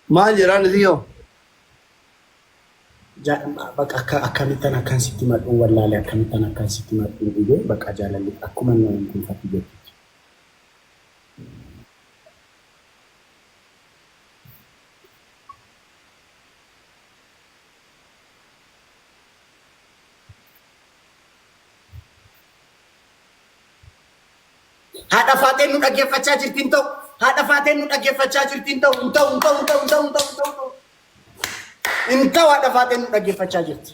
Maal jedhaan isii hoo? Bakka akka akkamittan akkan sitti madhuu wallaale akkamittan akkan sitti madhuu dhibee bakka jaalalli akkuma inni kun fakkii jettutti. Haadha faaxeen nu dhaggeeffachaa jirti hin ta'u. Haadha faaxeen nu dhaggeeffachaa jirti hin ta'u. Hin ta'u hin ta'u hin ta'u hin ta'u hin ta'u hin ta'u. Hin ta'u haadha faaxeen nu dhaggeeffachaa jirti.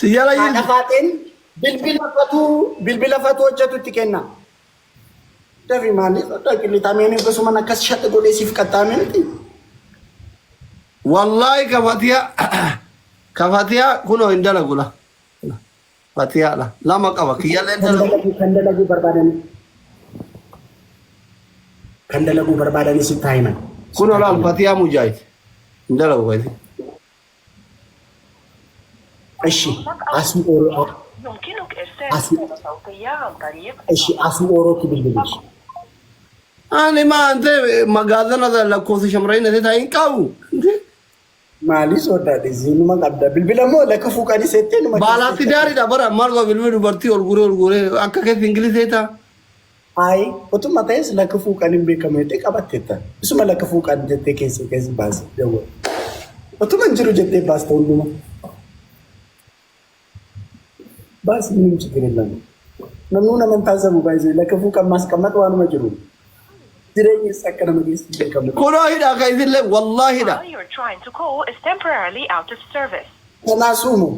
Si jala Haadha jirti. faaxeen bilbila fatuu bilbila fatuu hojjetu itti kenna. Dafi maaliif dhaqillitameen gosuman akkas shaxa godhee siif qaxxaame miti. Wallaahi kafatiyaa kafatiyaa kunoo hin dalagu la. Fatiyaadha. Lama qaba. Kiyyallee hin Kan dalagu. dalaguu kan dalaguu barbaadanii kan dalaguu barbaadanii sitti haa himan. Kunoo laal Fatiyaa Mujaahid. Hin dalagu kayti. እሺ አሱ ኦሮ አሱ እሺ አሱ ኦሮ bilbilis Ani maa ante magaazana lakkoofsa shamarranii na ta'e hin qabu. Maalii sodaadhe numa qabda bilbila moo lakka fuuqanii seettee numa Baalaatti daariidha bara maal qaba bilbila dubartii ol guuree ol guuree akka keessa Ingilizee ta'a. Ayi utuma ta'es lakka fuuqanii hin beekamu jettee qabatteetta. Isuma lakka fuuqan jettee keessa keessa baase dawwa. Utuma hin jiru jettee baasta hunduma. Baasi ምንም ችግር የለም። Namni nama hin taasisamu baay'ee lakka fuuqan ማስቀመጥ waanuma jiru. Jireenyis akka nama geessu hin beekamu. Kunoo hidha akka isillee wallaahi hidha. Kanaasuumu.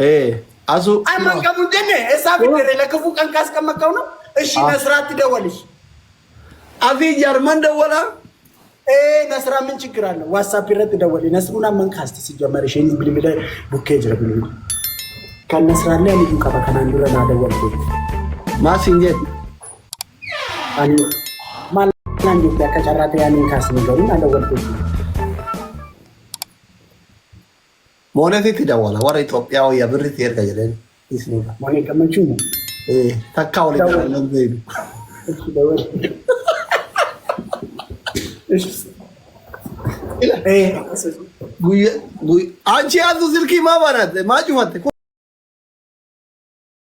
Ee asu. Amma hin qabu hin jenne eessaa fiddere lakka fuuqan kaasqammaqqabu ነው። እሺ ነስራት ደወልሽ። Asii Jarman dawwala. Ee ነስራ ምን ችግር አለው? ዋትሳፕ irratti ደወል ነስሩን amman kaasti ሲጀመር isheen bilbila bukkee jira bilbila. Kan nasraallee ani iyyuu qaba kanaan dura naa dawwalte. Maa siin jedhu. Ani maal naan jette akka carraa ta'e ani hin kaasne garuu naa dawwalte. Moonetitti dawwala warra Itoophiyaa wayyaa birritti erga jedheen. Isnudha. Moonee gammachuu moo? Ee takka waliin dawwalan beeku. እሺ ደወል። እሺ ee Guyya guyya anchi yaaddu silkii maa banatte maa cufatte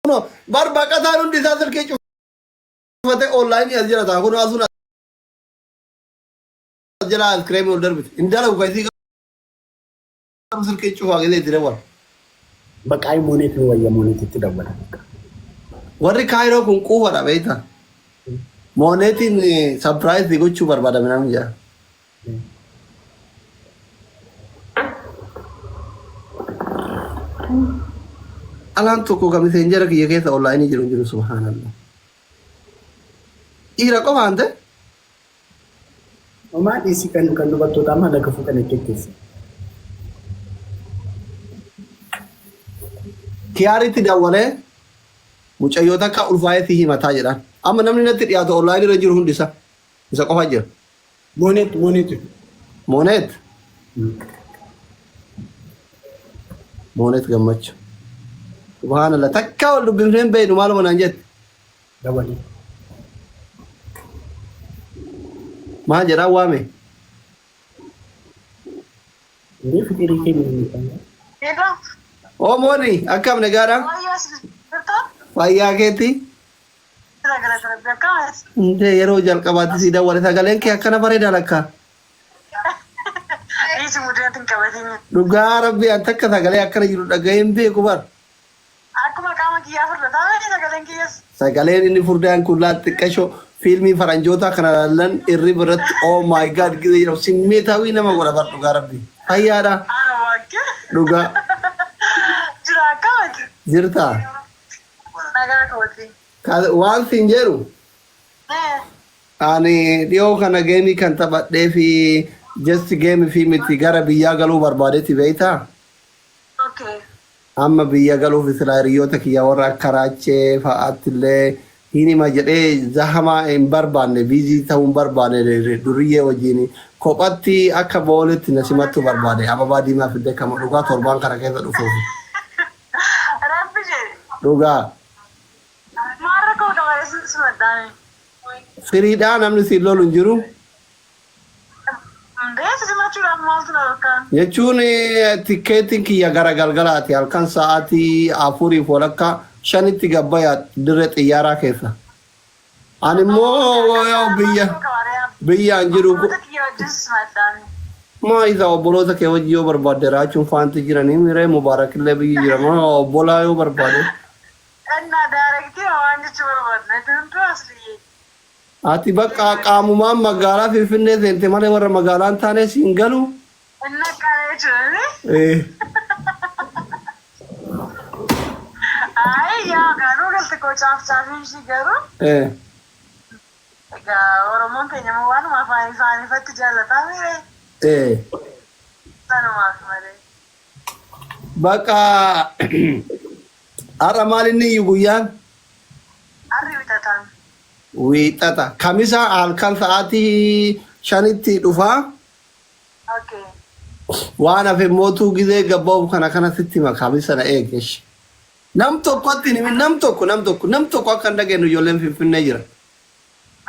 kunoo bar baqataan hundi isaa silkii cufate onlaayinii as jira ta'a kunoo asuun as jala askireemii ol darbite hin dalagu kan isii garuu silkii cufaa gisee itti dawwala. በቃ አይ ሞኔት ነው ወየ ሞኔት itti dawwala. Warri Kaayiroo kun quufadha beektaa. Mooneetiin sapiraayizii gochuu barbaada namni jira. Alaan tokko kan miseenjara kiyya keessa onlaayinii jiru hin jiru subhaanallah. Dhiira qofaan ta'e Homaa dhiisii kan kan dubartoota amma laga fuudhan geggeessa. Kiyaaritti dawwalee mucayyoo takka ulfaa'ee si himataa jedhaan. Amma namni natti dhiyaatu onlaayinii irra jiru hundi isa isa qofa jira. Mooneet mooneet. Mooneet. Mooneet gammachuu. Subhaanallah takka wal dubbifnee hin beeknu maaluma naan jette. Dawwalii. Maal jedhaan waame? Indee fixirii keenya hin qabne. Hello. Oo mooni akkam nagaadha? Wayyaa jirta? Fayyaa keetti? Jira galata rabbi akkamas. Indee yeroo jalqabaatti si dawwale sagaleen kee akkana bareeda lakka. Dhiisi mudaatti hin qabatin. Dhugaa rabbi an takka sagalee akkana jiru dhaga'ee hin beeku bar. Akkuma qaama kiyyaa furdataa miti sagaleen kiyyas. Sagaleen inni furdaan kun laal xiqqashoo fiilmii faranjootaa kana laallan irri biratti oh my god gizee jedhamu simmeetaawii nama godha bar dhugaa rabbi. Fayyaadha Ana waakke. dhugaa Jira akkamati. jirta. Nagaa kooti. Waan siin jedhu ani dhiyoo kana geemii kan taphadhee fi just geemii fi miti gara biyyaa galuu barbaadetti beektaa? Okay. Amma biyya galuuf silaa hiriyoota kiyya warra akka raachee fa'aatti illee hin hima jedhee zahamaa hin barbaanne biizii ta'uu hin barbaanne duriyyee wajjin kophatti akka booletti na simattu barbaade ababaa diimaa fidee kama dhugaa torbaan kana keessa dhufuuf. Rabbi jedhe. Dhugaa. Maal rakkoo qaba simadhaame? Firiidhaa namni siin lolu hin jiru. Hundee si Simachuudhaaf maaltu na dhorkaan? Jechuun tikkeetiin kiyya gara galgalaati halkan sa'aatii 4:30 5tti gabbaya dirree xiyyaaraa keessa. Ani immoo yoo biyya biyyaan jiru Obboloota kiyya wajjin simadhaan. Maa isa obboloota kee wajji yoo barbaadde raachuun faanti jiranii miree mubaarakillee biyyi jira maa obbolaa yoo barbaade. Innaa direct waan jechuu barbaadne hunduu asliyyee. Ati bakka qaamumaan magaalaa Finfinnee seente malee warra magaalaan taane siin galu. Inni akkana jechuudha. Eh. Ayi yaa garuu galte koo caaf caafiin ishii garuu Eh. egaa Oromoon keenya immoo waanuma afaan isaaniifatti jaallataa mire Eh. sanumaaf malee. Bakka har'a maal inni iyyuu guyyaan? Harri bitataan. Wiixata. Kamisa halkan sa'aatii 5tti dhufaa. Okay. Waan hafe mootuu gizee gabba'uuf kana kana sitti hima kamisa na eegesh. Nam tokkotti hin himin, nam tokko, nam tokko, nam tokko akka hin dhageenyu ijoolleen Finfinnee jira.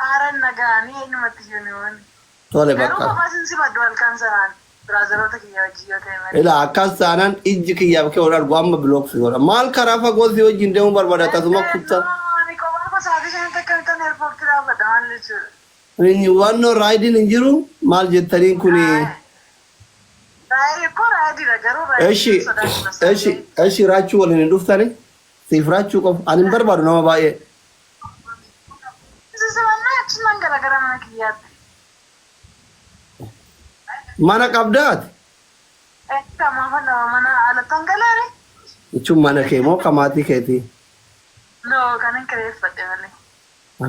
Aaran nagaanii eenyumatti iyyuu ni oolu. Tole Garuu bakka. kophaa sin simadhu halkan sanaan brother oota kiyya wajjin yoo ta'e malee. Ila akkas taanaan ijji kiyyaaf kee ol argu amma block si godha. Maal karaa fagoo si wajjin deemuu barbaada akkasuma kuttaa. Ani kophaa koo sa'aatii 5tti akkamittan airport ii dhaabbadha maal jechuudha? Wannoo ride iin hin jiru maal jettaniin kuni. Ride koo ride iidha garuu ride Eshi sodaachisa. eshi eshi raachuu waliin hin dhuftani. Siif raachuu qofa ani hin barbaadu nama baay'ee. Sisimannaa achi nan gala gara mana kiyyaatti. Mana qabdaati. Eessa maafa nama mana alattan galaare? Jechuun mana kee moo kamaatii keetii? No, kan hin kireeffadhe malee.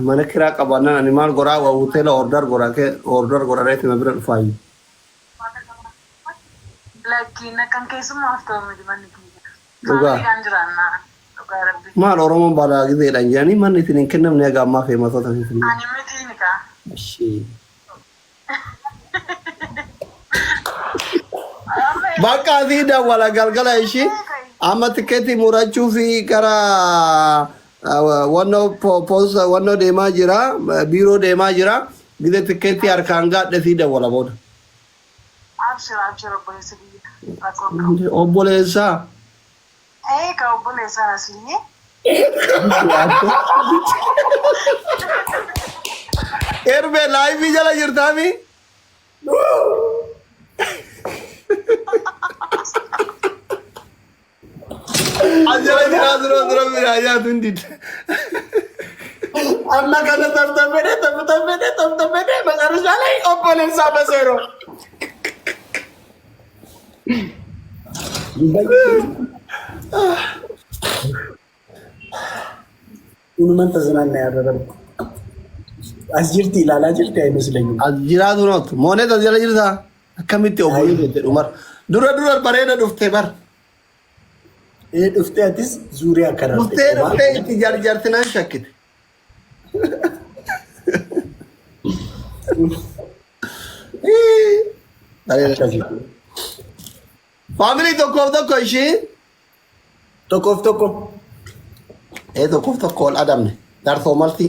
Mana kiraa qabaannaan ani maal goraa hoteela order godhaa order godhareeti na bira dhufaayyuu. Lakkiin akkan keessummaaf ta'u miti manni kiyya. Dhugaa. Family dhaan jiraannaa. Dhugaa rabbi. Maal Oromoon balaa gizeedhaan jedhanii manni isin hin kennamne haga ammaa feematoota Finfinnee. Ani miti ni kaa. Ishee. Bakka asii dawwala galgala ishii amma tikeetii murachuu fi gara wannoo poosta wannoo deemaa jira, biiroo deemaa jira. Gizee tikeetii harkaan gaadhe sii dawwala booda. Abshir, abshir, obboleessa biyya. Rakkoo qabu. Obboleessaa. Ee ka obboleessaan asii. Erbe live ii jala jirtaami? As jala jiraa dura dura biraa nyaatu hin didde. Amma kana taphtapedhe taphtapedhe taphtapedhe መጨረሻ ላይ obboleessaa በዜሮ። Inuman ተዝናና ያደረግኩ as jirti ilaalaa jirti አይመስለኝም። As jiraatu noot. Moonet as jala jirtaa? Akkamitti obboleessa jette dhumar. Dura dura bareeda dhufte bar. Ee dhuftee atis zuuriyaa akkana Dhuftee dhuftee itti jarjartinaan shakkite. Bareeda. Family tokkoof tokko ishii. Tokkoof tokko. Ee tokkoof tokko ol adamne. Darsoo malti.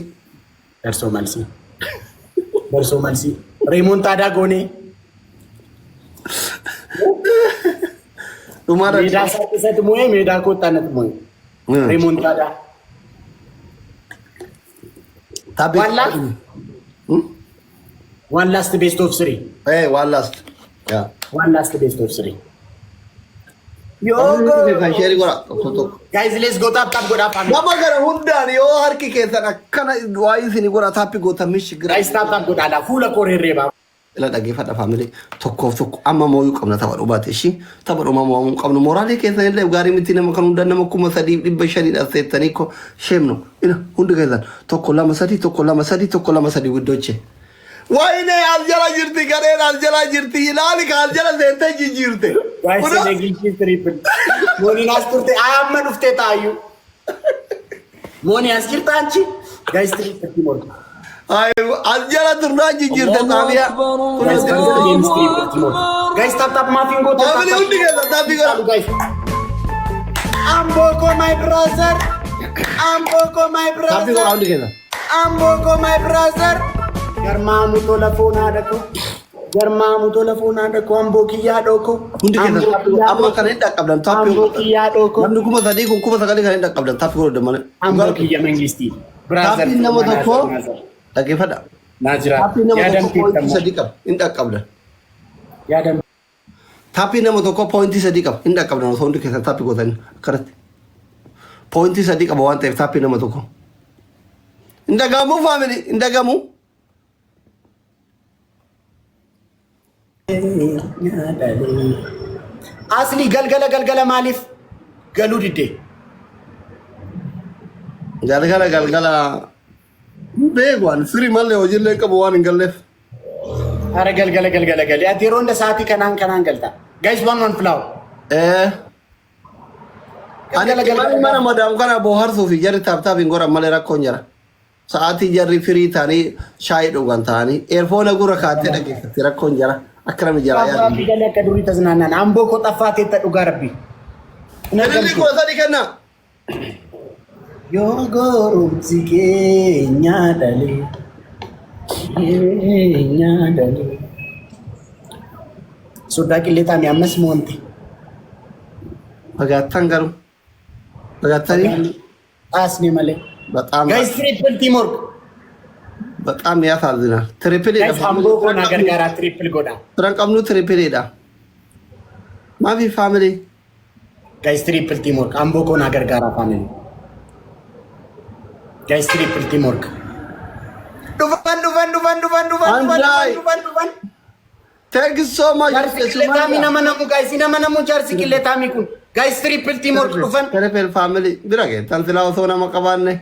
ደርሶ መልሲ ደርሶ መልሲ remontada goonee Dhumarra. Meedaa isaa keessatti mo'ee meedaa koottaanatti mo'ee remontada. Taphi. One last? One last best of three. Ee one last. Yaa. One last best of three. Kan share godha tokko tokko. Guys, let's go, tap tap godhaa family. Nama kana hundaan yoo harki keessan akkana waa'ee isin godha tap gootan mishi gira. Guys, tap tap godhaa fuula koo herreebaa. Ila dhaggeeffadha family, tokkoof tokko amma mooyuu qabna tapha dhumaati ishii tapha dhumaa mo'amuu qabnu moraalii keessan illee gaarii miti nama kan hundaan nama 3500dha seettanii ko sheemnu ila hundi keessan tokko lama sadii tokko lama sadii tokko lama sadii guddoche. Wayne as jala jirti gareen as jala jirti ilaali ka as jala seentee jijjiirte. Guys, negichi triple. Mooniin as turte amma dhuftee taayyuu. Mooni as jirta anchi. Guys, triple teamwork. As jala turnaa jijjiirte xaabiyaa. Guys, first game is triple teamwork. Guys, tap tap maafin goote. Family hundi keessan tap godha. Guys. Amboko my brother. Amboko my Tap godha brother. hundi keessan. Amboko my brother. Garmaamu tola foon haadha koo. Garmaamu tola foonaa dhaqoo amboo kiyyaa dhooko. Hundi keessan amma kan hin dhaqqabdan taappii Amboo kiyyaa dhooko. Namni 3000 kun 9000 kan hin dhaqqabdan taappii godhadhan malee. Amboo kiyya mangistii. Taappiin nama tokko dhaggeeffadha. Naa jira. Taappiin nama tokko poointii sadii qaba hin dhaqqabdan. Yaadam. Taappiin nama tokko poointii sadii qaba hin dhaqqabdan osoo hundi keessan taappii gootanii akkanatti. Poointii sadii qaba waan ta'eef taappiin nama tokko. Hin dhagahamu family, hin dhagahamu. Asli galgala galgala maaliif galuu didde? Galgala galgala beeku ani firii malee hojiilee qabu waan hin galleef. Ara galgala galgala gali. Ati yeroo hunda sa'aatii kanaan kanaan galta. Guys, one one flower. Ani Galgala galgala. mana madaam kana bohaarsuu fi jarri tap tap hin godhan malee rakkoon jira. Sa'aatii jarri firii ta'anii shaayii dhugan ta'anii earphone gurra kaa'attee dhaggeeffatti rakkoon jira. Akka namni jala yaadu. Rabbi galee akka durii taznaanaan. Amboo koo xaffaa teetta dhugaa rabbi. Ililli 13 kenna. Yoo goromsi keenya dhalee. Keenya dhalee. Sodaa qillee taame ammas moonte. Fagaattan garuu. Fagaattanii Xaasne malee. በጣም Guys, triple teamwork. በጣም ያሳዝናል። Triple Guys, amboo koo na gargaaraa triple godha. Turan qabnu triple dha. Maafi family? Guys, triple teamwork. Amboo koo na gargaaraa family. Guys, triple teamwork. Dhufan dhufan dhufan dhufan dhufan dhufan Anjaay. dhufan dhufan. Thank you so much. Jaarsi qillee taamii nama namu guys, nama namu jaarsi qillee taamii kun. Guys, triple teamwork dhufan. Triple family bira geettan silaa osoo nama qabaanne.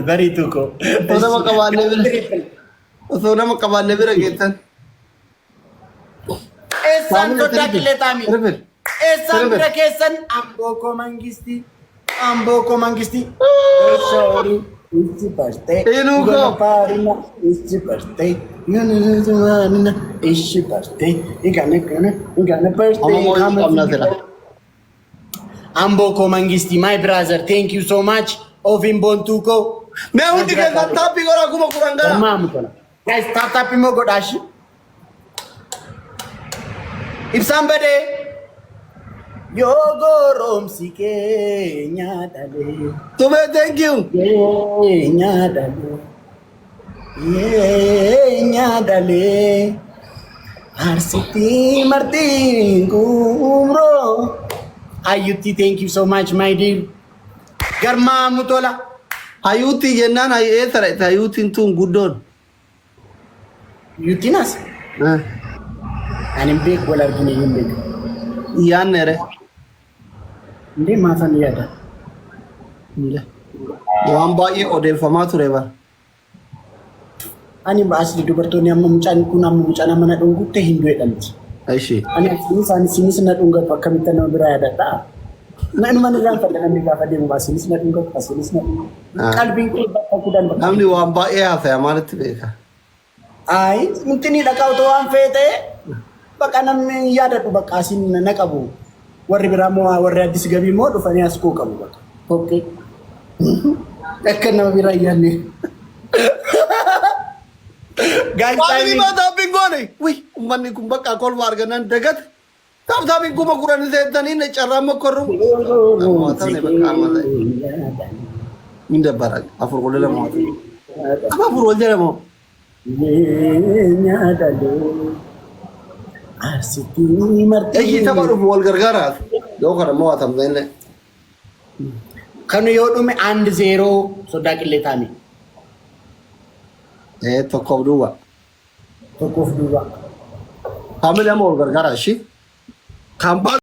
Bariituu koo. Osoo nama qabaanne bira osoo nama qabaanne bira geettan. Eessaan sodaa qillee taamii? Triple. Eessaan Triple. bira keessan amboo koo mangistii. Amboo koo mangistii. Sorry. Ichi bartee. Inuu koo. Ichi bartee. Ichi bartee. Igana kana igana bartee. Amma mootii qabna sila. Amboo koo mangistii my brother, thank you so much. Ofiin boontuu koo. Mee hundi keessan taappii godhaa 10,000 gara. Garmaamu tola. Guys, tap tap immoo godhaashi. Ibsaan badee. Yoo goromsi keenya dhalee. Tumee, thank you. Keenya dhalee. Keenya dhalee. Arsitti martiin gumroo. Ayyutti, thank you so much, my dear. Garmaamu tola. Hayyuutti jennaan eessa dhaqxe hayyuuttiin tun guddoon? Yuuttiinas. Ani hin beeku, wal argine hin beeku. Yaanne re. Indee maafan yaada? Waan baay'ee odeeffamaa ture bara. Ani asli dubartoonni amma mucaan kun amma mucaan amma na dhungutte hin du'edhamti. Ishi. Ani asinis ani sinis na dhungatu akkamitti nama biraa yaadadha. Nanuma irraan fadha namni gaafa deemu asinis na dhungatu asinis na dhungatu. Qalbiin kee bakka kudhan bakka. Namni waan baay'ee haasaya maalitti beeka? Ayi intini dhaqaa otoo waan fe'e ta'e bakka namni hin yaadadhu bakka asin na qabu. Warri biraa immoo warri addis gabii immoo dhufanii as koo qabu bakka. Tokkee. Akka nama biraa hin yaadne. Guys, Family timing. maa taappiin goone? Wi uummanni kun bakka kolfa argannaan dagate. Tap taappiin 10,000 seentanii carraan mokkorru. Mo'atamne bakka amma ta'e. Hin dabbara afur wal jala mo'atu. Amma afur wal jala moo? Arsitti marti. Eeyyii tapha dhufu wal gargaaraas. Yoo kana mo'atamne illee. Kan yoo dhume 1-0 sodaa qillee taame. Ee, tokkoof duwwa. Tokkoof duwwa. Family amma wal gargaaraa ishii. Kaampaa